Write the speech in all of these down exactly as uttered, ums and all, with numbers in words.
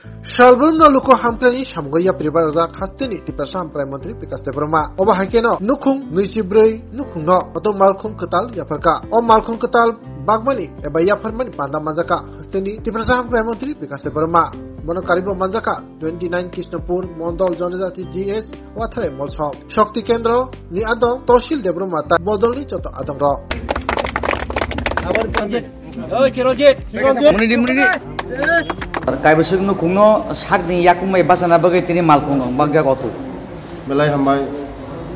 Salbrumno luku hamkrai ni samungo yapri barajak hasteni Tiprasa Hamkrai Montri Bikash Debbarma. Obo hai kheno nukhung nwichi bwrwi nukhungno kotor malkhung kwtal yapharkha. O malkhung kwtal bagmani eba yapharmani panda manjakha hasteni Tiprasa Hamkrai Montri Bikash Debbarma. Bono karibo manjakha twenty nine Krishnapur Mondol Jonojati G S Watharai Molsom. Shakti Kendro ni adong Tosil Debbarma ta bodolni joto adongrok. Munidi, munidi. Ar kaibwswk nukhungno sakni yakung bai bachana bagwi tini malkhung rok bakjak auto. Belai hambai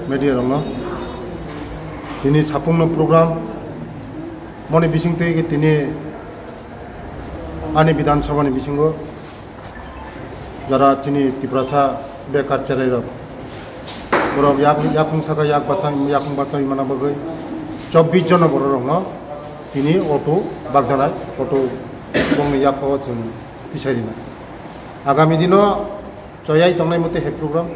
media rokno. Tini sapungno program moni bising twi tini ani Bidhan Sabha ni bisingo jara chini Tiprasa bekar cherai rok, borok yak, yakung saka yak bachang, yakung bachang mana bagwi chobbish jona borok rokno tini auto bakjanai, auto bongni yakho chwng tisai rina. Agami dino choyai tongnai mote he program,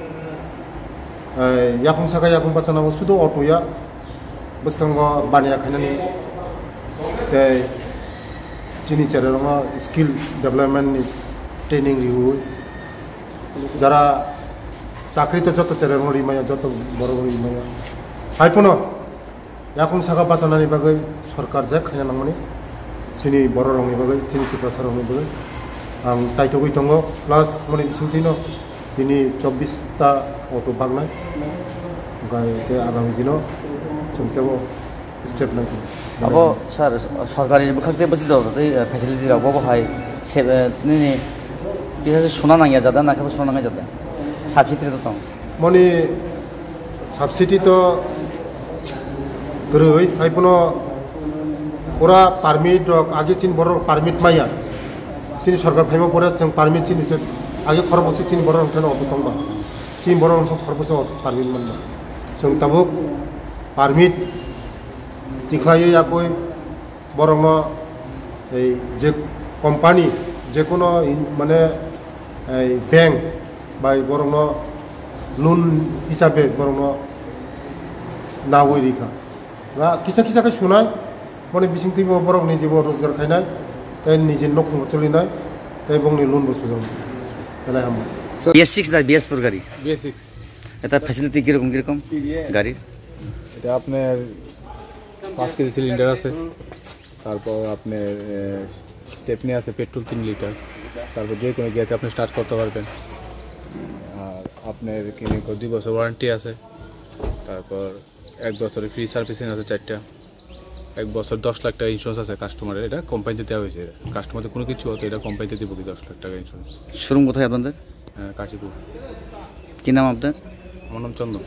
eh, yakung saka yakung bachana bo sudo auto ya, bwskango baniya khainani tei chini cherai rokno skill development ni training riwi jara chakri to joto cherai rokno rimaya, joto borok rok rimaya. Hai phano yakung saka bachanani bagwi sorkar je khaina nangmani chini borok rokni bagwi, chini Tiprasa rokni bagwi ang chaithogwi tongo. Plus moni bisingtwino tini chobbish ta auto baknai, hwnkhe tei agami dino chwng teibo step nai. Abo sir, sorkari bwkhak tei bwswk jora tei facility rok bo hai se, nini bisa suna nangya jada na khe suna nangya jada? Subsidy rok tong. Moni subsidy to kwrwi, hai phano pura permit rok agi chini borok permit maya. Chini sorkar phaima pore chwng permit chini se agi khorok bwswk chini borok rok thani auto tongba. Chini borok rok khorok bwswk permit manba. Chwng tabuk permit tikhlaiwi yakwi borokno ei je company, je kono in-, mane ei bank bai borokno loan hisabe borokno nawi rikha. Ba kisa kisa khe sunai, mone bising twibo borok nijibo rojgar khainai, tei niji nokhung cholinai, tei bongni loan bo sujak. Belai hambai. B S six na B S four গাড়ি? B S six. এটা ফেসিলিটি কিরকম কিরকম গাড়ির? এটা আপনার পাঁচ KG cylinder আছে, তারপর আপনার, এ, স্টেপনি আছে, পেট্রোল তিন লিটার, তারপর যে কোনো গিয়ারে আপনি স্টার্ট করতে পারবেন। আর আপনার কি নাম কয়, দুই বছর ওয়ারেন্টি আছে, তারপর এক বছরের ফ্রি সার্ভিসিং আছে চারটা, এক বছর দশ লাখ টাকা ইন্স্যুরেন্স আছে কাস্টমারের, এটা কোম্পানিতে দেওয়া হয়েছে। কাস্টমারদের কোনো কিছু হতো, এটা কোম্পানিতে দিব কি দশ লাখ টাকা ইন্স্যুরেন্স। শোরুম কোথায় আপনাদের? হ্যাঁ, কাশীপুর। কি নাম আপনার? আমার নাম চন্দন।